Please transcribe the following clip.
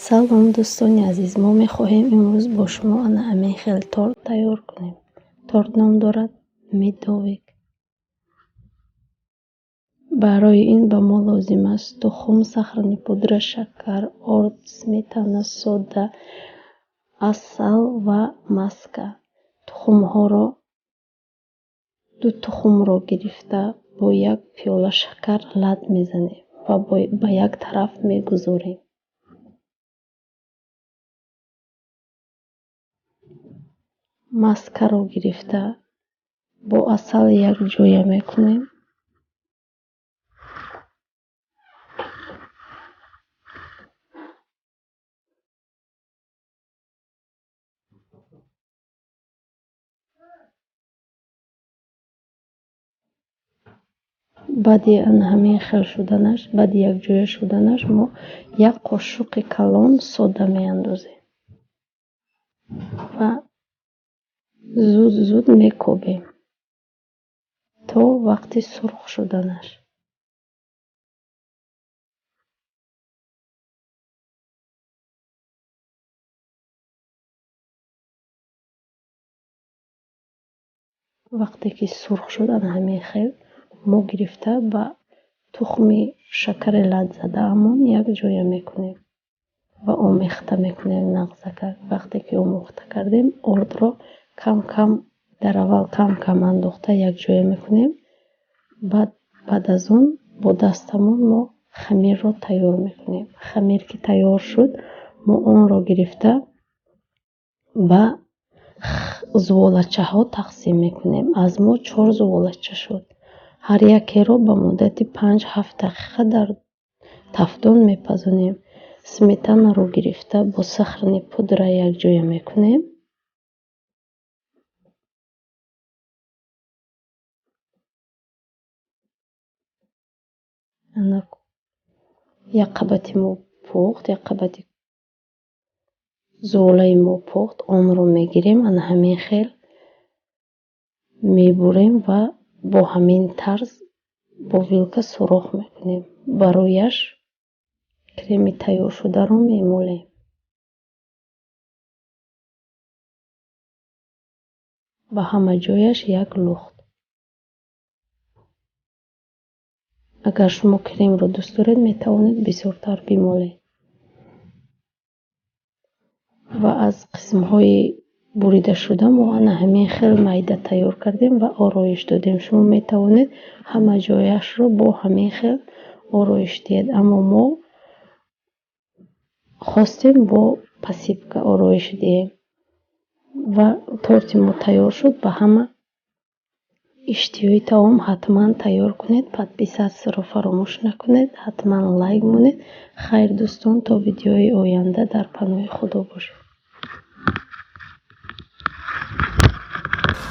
Салом, дӯстони азиз! Мо мехоҳем имрӯз бо шумо ана ҳамин хел торт тайёр кунем. Торт ном дорад медовик. Барои ин ба мо лозим аст тухм, сахарный пудра, шакар, орд, сметана, сода, асал ва маска. Тухмҳоро, ду тухмро гирифта, бо як пиёла шакар лат мезанем ва ба як тараф мегузорем. Маскаро гирифта, бо асал якҷоя мекунем. Баъди ҳамин хел шуданаш, баъди якҷоя шуданаш, мо як қошуқи калон сода меандозем ва зуд зуд мекобем то вақти сурх шуданаш. Вақте ки сурх шуд, ана ҳамин хел мо гирифта, ба тухми шакари латзадаамон якҷоя мекунем ва омехта мекунем нағзакак. Вақте ки омехта кардем, ордро кам кам, дар аввал кам кам андохта якҷоя мекунем. Баъд аз он бо дастамон мо хамирро тайёр мекунем. Хамир ки тайёр шуд, мо онро гирифта, ба зуволачаҳо тақсим мекунем. Аз мо чор зуволача шуд. Ҳар якеро ба муддати 5-7 дақиқа дар тафдон мепазонем. Сметанаро гирифта, бо сахарный пудра якҷоя мекунем. Ана, як қабати мо пухт, як қабати зуволаи мо пухт. Онро мегирем, ана ҳамин хел мебурем ва бо ҳамин тарз бо вилка сурох мекунем. Ба рӯяш креми тайёршударо мемолем. Ба ҳама ҷояш як лухт. Агар шумо кремро дӯст доред, метавонед бисёртар бимолед. Ва аз қисмҳои буридашуда мо ана ҳамин хел майда тайёр кардем ва ороиш додем. Шумо метавонед ҳама ҷояшро бо ҳамин хел ороиш диҳед, аммо мо хостем бо посыпка ороиш диҳем. Ва торти мо тайёр шуд. Ба ҳама иштиҳои таом, ҳатман тайёр кунед. Подписатьсяро фаромӯш накунед, ҳатман лайк монед. Хайр, дӯстон, то видеои оянда дар паноҳи Худо бошед.